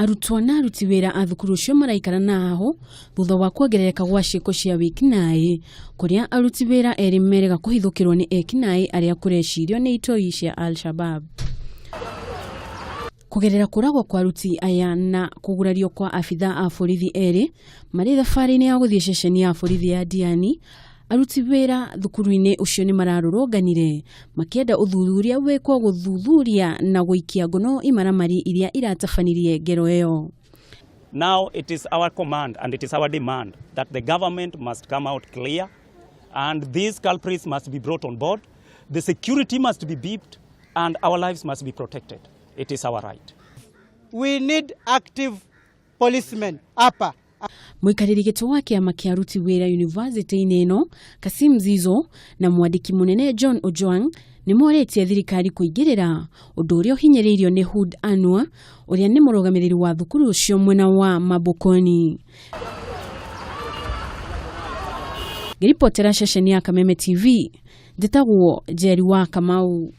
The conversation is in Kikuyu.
Arutwo na aruti wĩra a thukuru ũcio maraikara na hahũ thutha wa kuongerereka gwa ciĩko cia wĩkinaĩ kũrĩa aruti wĩra erĩ merĩga kũhithũkĩrwo nĩ ekinaĩ arĩa kũrecirio nĩ itoi cia Al-Shabab. Kũgerera kũragwo kwa aruti aya na kũgurario kwa abithaa a borithi erĩ marĩ thabarĩ-inĩ ya gũthiĩ ceceni ya borithi ya Diani, aruti wĩra thukuru-inĩ ũcio nĩ mararũrũnganire makĩenda ũthuthuria wĩkwo gũthuthuria na gũikia ngono imaramari iria iratabanirie ngero ĩyo. Now it is our command and it is our demand that the government must come out clear and these culprits must be brought on board. The security must be beefed and our lives must be protected. It is our right. We need active policemen hapa. Mũikarĩri gĩtĩ wa kĩama kĩa aruti wĩra yunivasĩtĩ-inĩ ĩno Kasim Zizo na mwandĩki mũnene John Ojwang nĩ morĩtie thirikari kũingĩrĩra ũndũ ũrĩa ũhinyĩrĩirio nĩ Hud Anwar ũrĩa nĩ mũrũgamĩrĩri wa thukuru ũcio mwena wa Mabokoni. Ngĩribotera ceceni ya Kameme TV, njĩtagwo Njeri wa Kamau.